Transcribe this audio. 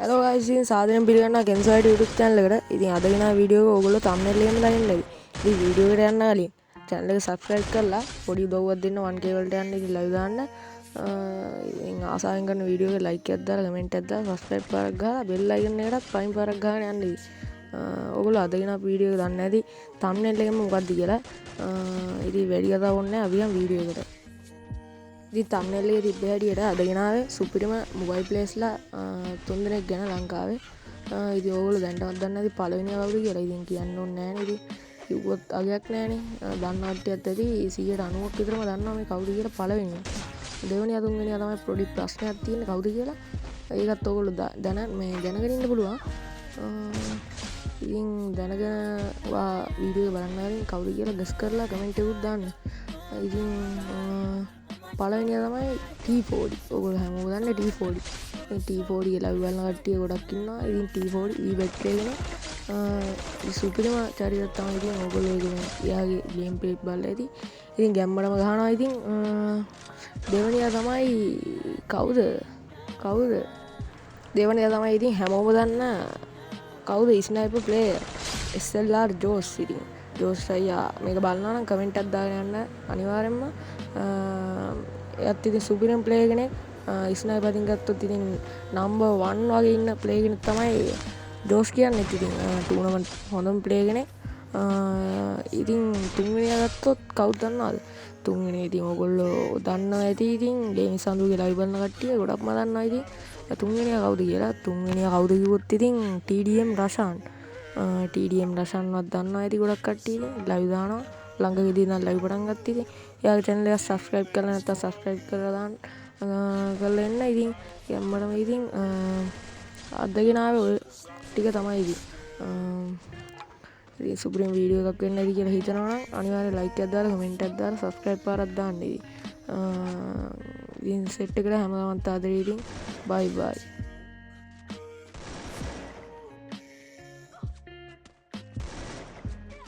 Hello guys, ඉතින් සාදරයෙන් පිළිගන්නවා කෙන්සයිඩ් YouTube channel එකට. ඉතින් අද ගෙන වීඩියෝ එක ඔයගොල්ලෝ thumbnail එකෙන්ම දකින්න ඇති. ඉතින් වීඩියෝ එකට යන්න කලින් channel එක subscribe කරලා පොඩි උදව්වක් දෙන්න 1K වලට යන්න ඉතින් ලයිව් දාන්න. ඉතින් ආසාවෙන් කරන වීඩියෝ එක ලයික් එකක් දාලා, කමෙන්ට් එකක් දාලා, subscribe පාරක් ගහලා, බෙල් අයිකන් එකටත් පයින් පාරක් ගහගෙන යන්න ඉතින්. ඔයගොල්ලෝ අද ගෙන වීඩියෝ එක දන්නේ නැති thumbnail එකෙන්ම මොකද්ද කියලා. ඉතින් වැඩි කතා ඕනේ නැහැ, අපි යමු වීඩියෝ එකට. ඉතින් තම්නේල් එකේ තිබ්බ හැටියට අද ගෙනාවේ සුපිරිම මොබයිල් ප්ලේයර්ස්ලා තුන්දෙනෙක් ගැන ලංකාවේ. ඉතින් ඕගොල්ලෝ දැනටමත් දන්නේ නැති පළවෙනිය කවුද කියලා. ඉතින් කියන්න ඕනේ නෑනේ. ඉතින් කිව්වොත් අගයක් නෑනේ. දන්න කට්ටියත් ඇති, 90ක් විතරම දන්නවා මේ කවුද කියලා පළවෙනිය. දෙවෙනිය තුන්වෙනිය තමයි පොඩි ප්‍රශ්නයක් තියෙන්නේ කවුද කියලා. ඒකත් ඕගොල්ලෝ දැන මේ දැනගෙන ඉන්න පුළුවන්. ඉතින් දැනගෙන වා වීඩියෝ එක බලන්න කලින් කවුද කියලා ගෙස් කරලා කමෙන්ට් එකකුත් දාන්න. ඉතින් පළවෙනිය තමයි T40. ඔයගොල්ලෝ හැමෝම දන්නේ T40. ඉතින් T40 කියලා ලයිව් බලන කට්ටිය ගොඩක් ඉන්නවා. ඉතින් T40 ඊ බැටරි එකනේ සුපිරිම චරිතයක් තමයි. ඉතින් ඔයගොල්ලෝ ඒක මේ එයාගේ ගේම් ප්ලේ බලලා ඇති. ඉතින් ගැම්මටම ගහනවා. ඉතින් දෙවෙනිය තමයි කවුද? කවුද? දෙවෙනිය තමයි ඉතින් හැමෝම දන්න කවුද, ස්නයිපර් ප්ලේයර් SLR Jose. ඉතින් ජෝස් අයියා මේක බලනවා නම් කමෙන්ට් එකක් දාගෙන යන්න අනිවාර්යෙන්ම. එයාත් ඉතින් සුපිරිම ප්ලේයර් කෙනෙක්. ස්නයිපර් අතින් ගත්තොත් ඉතින් නම්බර් 1 වගේ ඉන්න ප්ලේයර් කෙනෙක් තමයි ජෝස් කියන්නේ. ඉතින් ටූර්නමන්ට් හොඳම ප්ලේයර් කෙනෙක්. ඉතින් තුන්වෙනියා ගත්තොත් කවුද දන්නවද? තුන්වෙනි ඉතින් ඔයගොල්ලෝ දන්නවා ඇති. ඉතින් ගේමින් සඳුගේ ලයිව් බලන කට්ටිය ගොඩක්ම දන්නවා ඉතින් තුන්වෙනියා කවුද කියලා. තුන්වෙනියා කවුද කිව්වොත් ඉතින් TDM Roshan. TDM රෂාන්වත් දන්නවා ඇති ගොඩක් කට්ටිය. ඉතින් ලයිව් දානවා. ළඟකදී ඉඳන් ලයිව් පටන් ගත්තා. ඉතින් එයාගේ චැනල් එක සබ්ස්ක්‍රයිබ් කරලා නැත්නම් සබ්ස්ක්‍රයිබ් කරලා දාන්න කරලා එන්න. ඉතින් ගැම්මටම ඉතින් අද ගෙනාවේ ඔය ටික තමයි. ඉතින් ඉතින් සුපිරිම වීඩියෝ එකක් වෙන්න ඇති කියලා හිතනවා නම් අනිවාර්යෙන් ලයික් එකක් දාලා, කමෙන්ට් එකක් දාලා, සබ්ස්ක්‍රයිබ් පාරක් දාන්න. ඉතින් ඉතින් සෙට් එකට හැමදාමත් ආදරේ. ඉතින් බයි බයි.